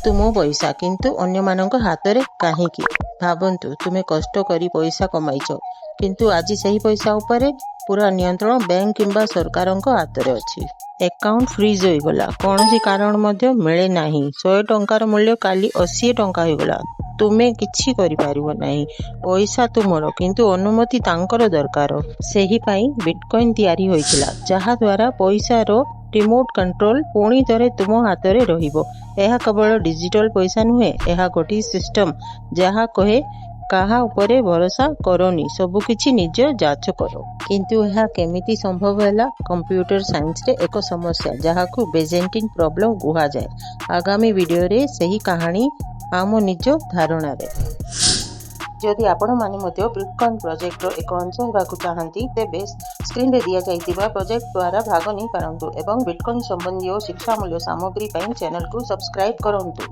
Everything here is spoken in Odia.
ତୁମ ପଇସା, କିନ୍ତୁ ଅନ୍ୟମାନଙ୍କ ହାତରେ କାହିଁକି? ଭାବନ୍ତୁ, ତୁମେ କଷ୍ଟ କରି ପଇସା କମାଇଛ, କିନ୍ତୁ ଆଜି ସେହି ପଇସା ଉପରେ ପୁରା ନିୟନ୍ତ୍ରଣ ବ୍ୟାଙ୍କ କିମ୍ବା ସରକାରଙ୍କ ହାତରେ ଅଛି। ଆକାଉଣ୍ଟ ଫ୍ରିଜ୍ ହୋଇଗଲା, କୌଣସି କାରଣ ମଧ୍ୟ ମିଳେ ନାହିଁ। 100 ଟଙ୍କାର ମୂଲ୍ୟ କାଲି 80 ଟଙ୍କା ହୋଇଗଲା। ତୁମେ କିଛି କରିପାରିବ ନାହିଁ। ପଇସା ତୁମର, କିନ୍ତୁ ଅନୁମତି ତାଙ୍କର ଦରକାର। ସେହିପାଇଁ ବିଟକଏନ୍ ତିଆରି ହୋଇଥିଲା, ଯାହା ଦ୍ୱାରା ପଇସାର ରିମୋଟ୍ କଣ୍ଟ୍ରୋଲ ପୁଣି ଥରେ ତୁମ ହାତରେ ରହିବ। ଏହା କେବଳ ଡିଜିଟାଲ ପଇସା ନୁହେଁ, ଏହା ଗୋଟିଏ ସିଷ୍ଟମ ଯାହା କହେ, କାହା ଉପରେ ଭରସା କରନି, ସବୁକିଛି ନିଜେ ଯାଞ୍ଚ କର। କିନ୍ତୁ ଏହା କେମିତି ସମ୍ଭବ ହେଲା? କମ୍ପ୍ୟୁଟର ସାଇନ୍ସରେ ଏକ ସମସ୍ୟା, ଯାହାକୁ ବେଜେଣ୍ଟିନ୍ ପ୍ରୋବ୍ଲେମ କୁହାଯାଏ। ଆଗାମୀ ଭିଡିଓରେ ସେହି କାହାଣୀ, ଆମ ନିଜ ଧାରଣାରେ। ଯଦି ଆପଣମାନେ ମଧ୍ୟ ବିଟକଏନ୍ ପ୍ରୋଜେକ୍ଟର ଏକ ଅଂଶ ହେବାକୁ ଚାହାନ୍ତି, ତେବେ ସ୍କ୍ରିନରେ ଦିଆଯାଇଥିବା ପ୍ରୋଜେକ୍ଟ ଦ୍ୱାରା ଭାଗ ନେଇପାରନ୍ତୁ ଏବଂ ବିଟକଏନ୍ ସମ୍ବନ୍ଧୀୟ ଶିକ୍ଷାମୂଲ୍ୟ ସାମଗ୍ରୀ ପାଇଁ ଚ୍ୟାନେଲକୁ ସବସ୍କ୍ରାଇବ୍ କରନ୍ତୁ।